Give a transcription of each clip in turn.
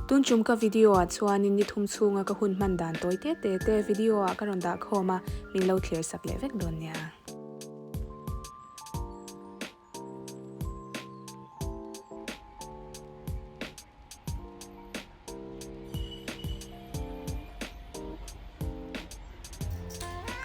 Tun tum ka video ah chuanin ni thum chhunga ka hun hman dan tawi te te te video ah ka rawn dah khawm a, min lo thlir sak leh vek dawn nia.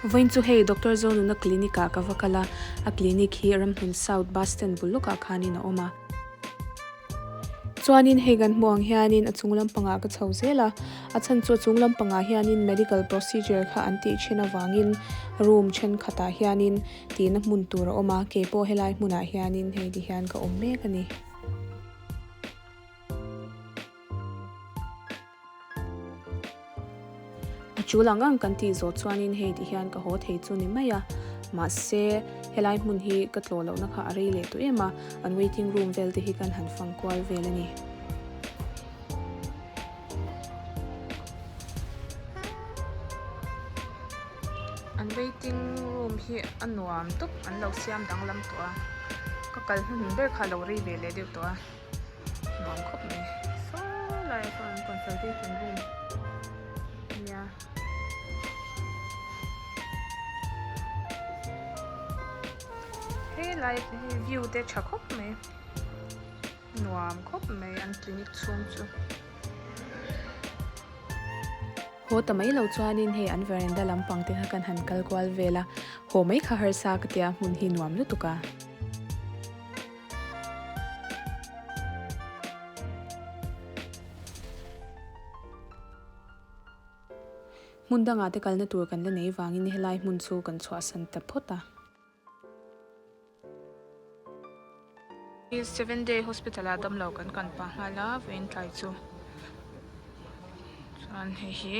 Vawiin chu hei Doctor Zonuna clinic ah ka va kal a, a clinic hi Ramhlun South bus stand bul lawkah khanin a awm a. Chuanin hei kan hmuh ang hianin a chung lampangah ka chho zel a, a chhan chu a chung lampangah hianin medical procedure kha an tih thin avangin room thenkhatah hianin tihna hmun tur a awm a, keipawh helai hmunah hianin hei ti hian ka awm mek a ni. A tul ang ang kan tih zawh chuanin hei ti hian ka haw thei chu ni mai a, mahse helai hmun hi ka tlawh lohna kha a rei leh tawh em a, an waiting room vel te hi kan han fang kual vel a ni. An waiting room hi a nuam tawp an lo siam danglam tawh a, ka kal hnuhnun ber kha a lo rei ve leh deuh tawh a. Nuam khawp mai saw lai ah sawn consultation room ania helai hi view te tha khawp mai nuam khawp mai an clinic chhung chu. Haw ta mai lo chuanin hei an veranda lampang te kha kan han kal kual vel a haw mai kha harsa ka tia hmun hi nuam lutuk a. Hmun dangah te kalna tur kan la nei vangin helai hmun chu kan chhuahsan ta phawt a. Seven Day Hospital ah damlo kan kan pah nghal a vawiin tlai chu chuan hei hi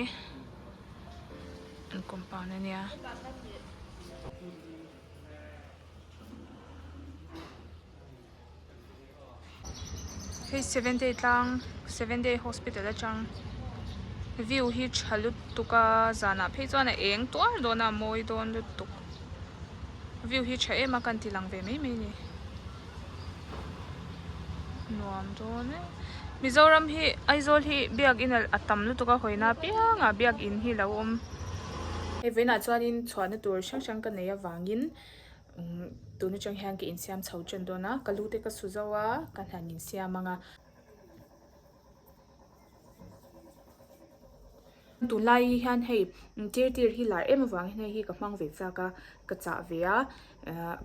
an compound ania. Hei seven day tlang seven day hospital atang view hi tha lutuk a zanah phei chuan a eng tuar dawn a a mawi dawn lutuk view hi tha em a kan ti lang ve mai mai a ni nuam dawn e Mizoram hi Aizawl hi biakin a tam lutuk a hawina apiangah biakin hi a lo awm. Hei vawiinah chuanin chhuahna tur hrang hrang ka nei avangin tun atang hian ka insiam chho tan dawn a ka lu te ka su zo a ka hnan insiam ang a. Tunlai hian hei tir tir hi lar em avang hian hei hi ka hmang ve chak a ka chah ve a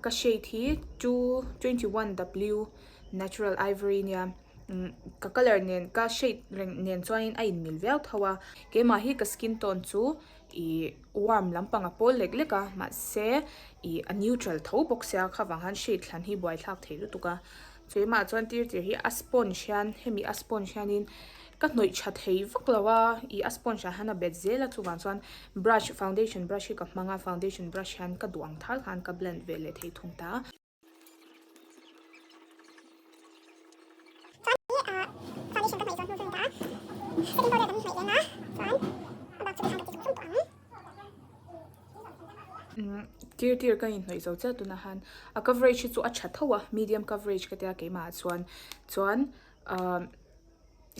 ka shade hi 221 W natural ivory nia ka colour nen ka shade reng nen chuanin a inmil viau tho a keimah hi ka skin tone chu ih warm lampang a pawl lek lek a mahse ih a neutral tho bawk sia kha vang khan shade thlan hi buaithlak thei lutuk a keimah chuan tir tir hi a sponge hian hemi a sponge hianin ka hnawih tha thei vak lo a ih a sponge ah hian a bet zel a chuvang chuan brush foundation brush hi ka hmang a foundation brush hian ka duh ang thal khan ka blend ve leh thei thung ta. Chuan hi ah foundation ka hnaih zawh hnu chu a ni ta a, setting powder kan hnaih leng a, chuan a bak chu tikhan ka ti zung zung tawh ang. Tir tir ka inhnawih zo chiah tunah han a coverage hi chu a tha tho a, medium coverage ka tia keimah ah chuan, chuan ah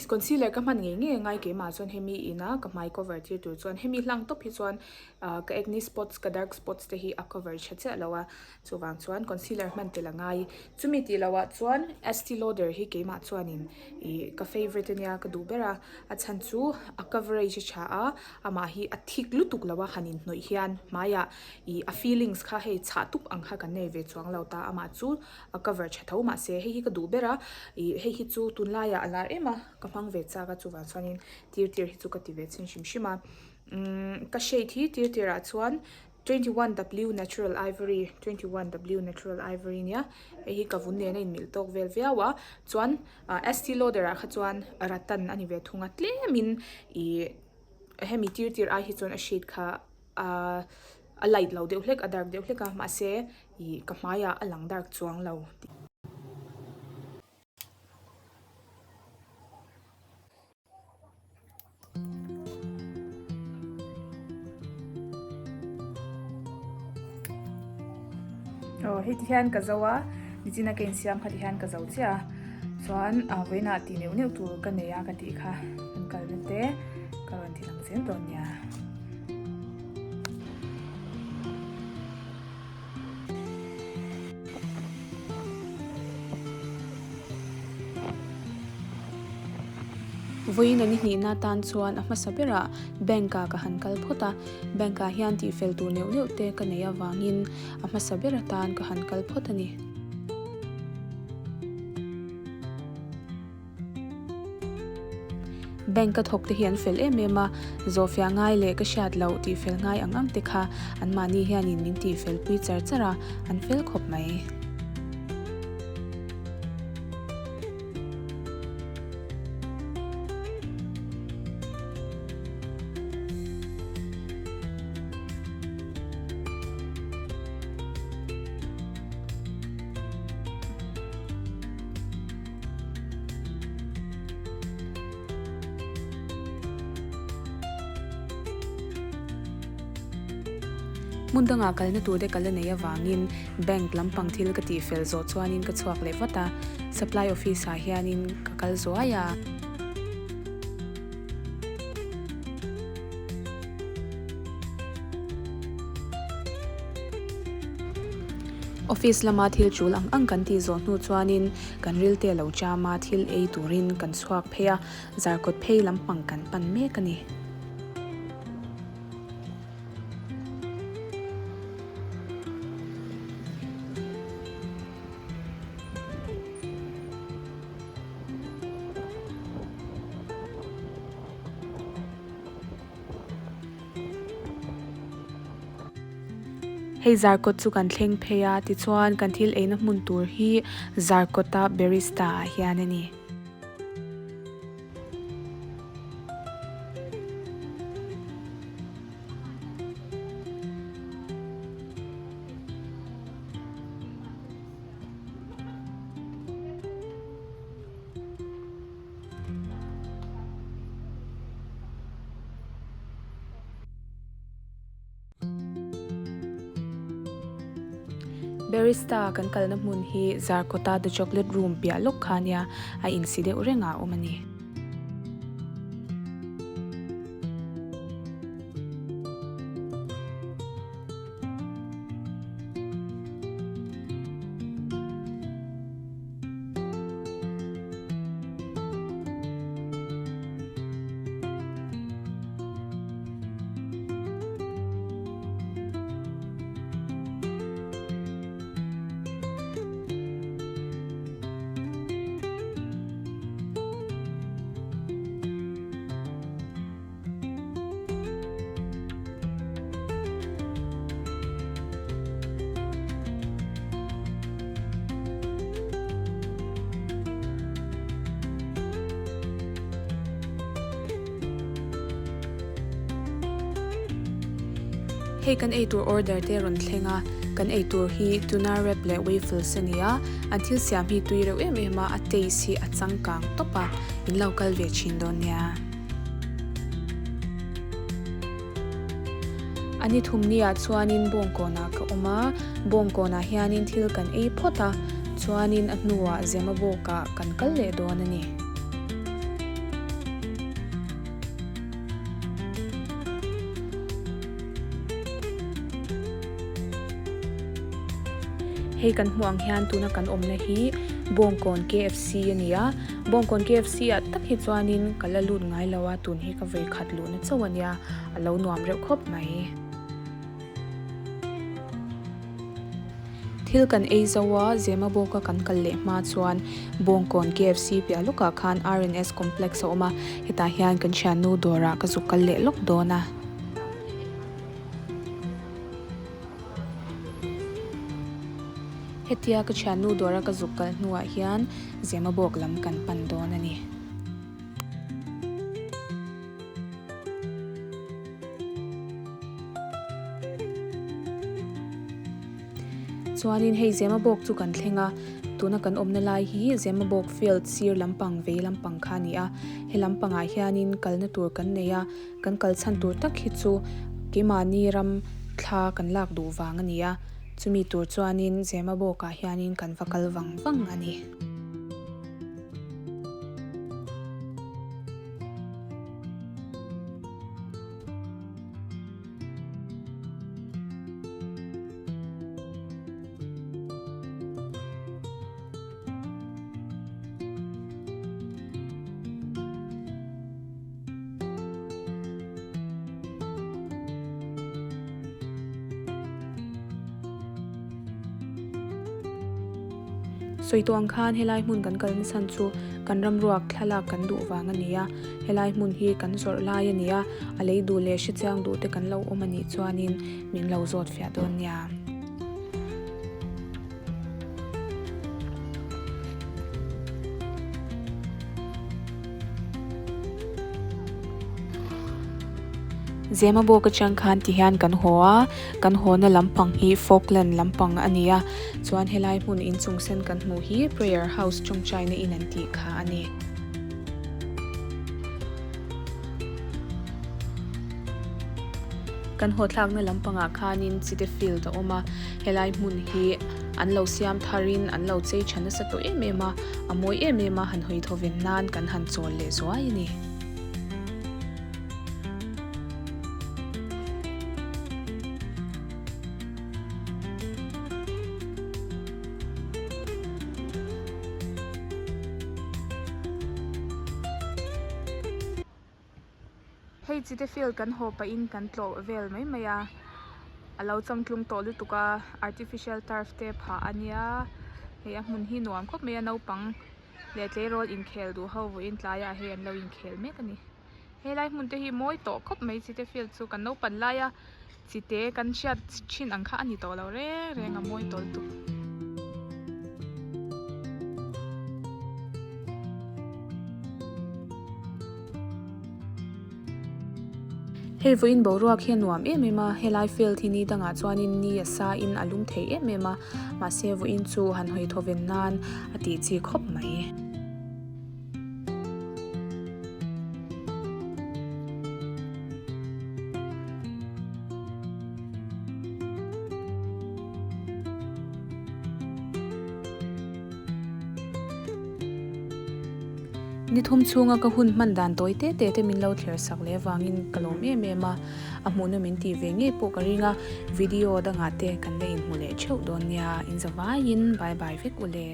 Concealer ka hman ngei ngei angai keimah chuan hemi ina ka hmai cover tir tur chuan hemi hlang tawp hi chuan ah ka acne spots ka dark spots te hi a cover tha chiah lo a chuvang chuan concealer hman tel angai chumi tih loh ah chuan Estee Lauder hi keimah chuanin ih ka favourite ania ka duh ber a a chhan chu a coverage a tha a amah hi a thik lutuk lo a han inhnawih hian hmaiah ih a feelings kha hei chhah tup ang kha kan nei ve chuang lo ta amah chu a cover tha tho mahse hei hi ka duh ber a ih hei hi chu tunlaiah a lar em a ka hmang ve chak a chuvang chuanin tir tir hi chu ka ti ve chhin hrim hrim a umm ka shade hi tir tir ah chuan 21 w natural ivory 21 w natural ivory ania hei hi ka vun nen a inmilh tawk vel viau a chuan ah Estee Lauder ah kha chuan rattan a ni ve thung a tlemin ih hemi tir tir ai hi chuan a shade kha ahh a light lo deuh hlek a dark deuh hlek a mahse Ih ka hmaiah a lang dark chuang lo tih. Aw hei ti hian ka zo a nichina ka insiam kha ti hian ka zo chiah a. Chuan vawiinah tih neuh neuh tur ka nei a ka tih kha kan kalna te ka rawn ti lang zel dawn nia. Vawiin a ni hnihna atan chuan a hmasa berah bank ah ka han kal phawt a, bank ah hian tihfel tur neuh neuh te ka neih avangin a hmasa ber atan ka han kal phawt a ni. Bank a thawk te hi an fel em em a, zawhfiah ngai leh ka hriat loh tih fel ngai ang ang te kha anmahni hianin min tih fel pui char char a, an fel khawp mai. Hmun dangah kalna tur te ka la nei avangin bank lampang thil ka tih fel zawh chuanin ka chhuak leh vat a, supply office ah hianin ka kal zuai a. Office lama thil tul ang ang kan tih zawh hnu chuanin kan ril te lo cham a, thil ei turin kan chhuak phei a, zarkawt phei lampang kan pan mek a ni. Hei zarkawt chu kan thleng phei a tichuan kan thil eina hmun tur hi zarkawta barista ah hian a ni. Barista kan kalna hmun hi Zarkawta The Chocolate Room piah lawk kha ania a insi deuh reng ah a awm a ni. Hei kan eitur order te rawn thleng a, kan eitur hi tuna wrap leh waffles a ni a, an thil siam hi tui reuh em em a, a taste hi a changkang tawp a, in lo kal ve thin dawn nia. A ni thumniah chuanin bawngkawnah ka awm a, bawngkawnah hianin thil kan ei phawt a, chuanin a hnuah Zemabawkah kan kal leh dawn a ni. Hei kan hmuh ang hian tuna kan awmna hi Bawngkawn KFC a ni a, Bawngkawn KFC ah tak hi chuanin ka la lut ngai lo a, tun hi ka vawi khat luhna chauh a nia, a lo nuam reuh khawp mai. Thil kan ei zo a, Zemabawka kan kal leh hma chuan Bawngkawn KFC piah lawkah khan RNS Complex a awm a, hetah hian kan thiannu dawrah ka zuk kal leh lawk dawn a. Hetia ka thiannu dawra ka zuk kal hnuah hian Zemabawk lam kan pan dawn a ni. Chuanin hei Zemabawk chu kan thleng a, tuna kan awmna lai hi Zemabawk field sir lampang vei lampang kha a ni a, he lampangah hianin kalna tur kan nei a, Kan kal chhan tur tak hi chu keimahni ram thla kan lak duh vang a ni a, chumi tur chuanin Zemabawkah hianin kan va kal vang vang a ni. Sawi tawh ang khan helai hmun kan kalna chhan chu kan ram ruak thlalak kan duh vang a ni a, helai hmun hi kan zawrh lai a ni a, a lei duh leh hrechiang duh te kan lo awm a nih chuanin min lo zawt fiah dawn nia. Zemabawk atang khan ti hian kan haw a, kan hawna lampang hi Falkland lampang a ni a, chuan helai hmun inchung sen kan hmuh hi Prayer House tawngtaina in an tih kha a ni. Kan haw thlakna lampangah khanin Chite Field a awm a, helai hmun hi an lo siam tharin an lo chei tha nasa tawh em em a, a mawi em em a, han hawi thawven nan kan han chawl leh zuai a ni. Hei chite field kan haw pahin kan tlawh vel mai mai a, a lo changtlung tawh lutuk a, artificial turf te phah a nia, hei a hmun hi nuam khawp mai a naupang leh tleirawl inkhel duh ho vawiin tlaiah hei an lo inkhel mek a ni. Helai hmun te hi mawi tawh khawp mai chite field chu kan naupan laia chite kan hriat thin ang kha a ni tawh lo reng reng a mawi tawh lutuk. Hei vawiin boruak hi a nuam em em a, helai field hi ni dangah chuanin ni a sa in a lum thei em em a, mahse vawiin chu han hawi thawven nan a tih chi khawp mai. Ni thum chhunga ka hun hman dan tawi te te te min lo thler sak leh avangin ka lawm em em a, a hmuhna min tih ve ngei pawh ka ring a, video dangah te kan la inhmu leh theuh dawn nia, inzavaiin bye bye vek u le.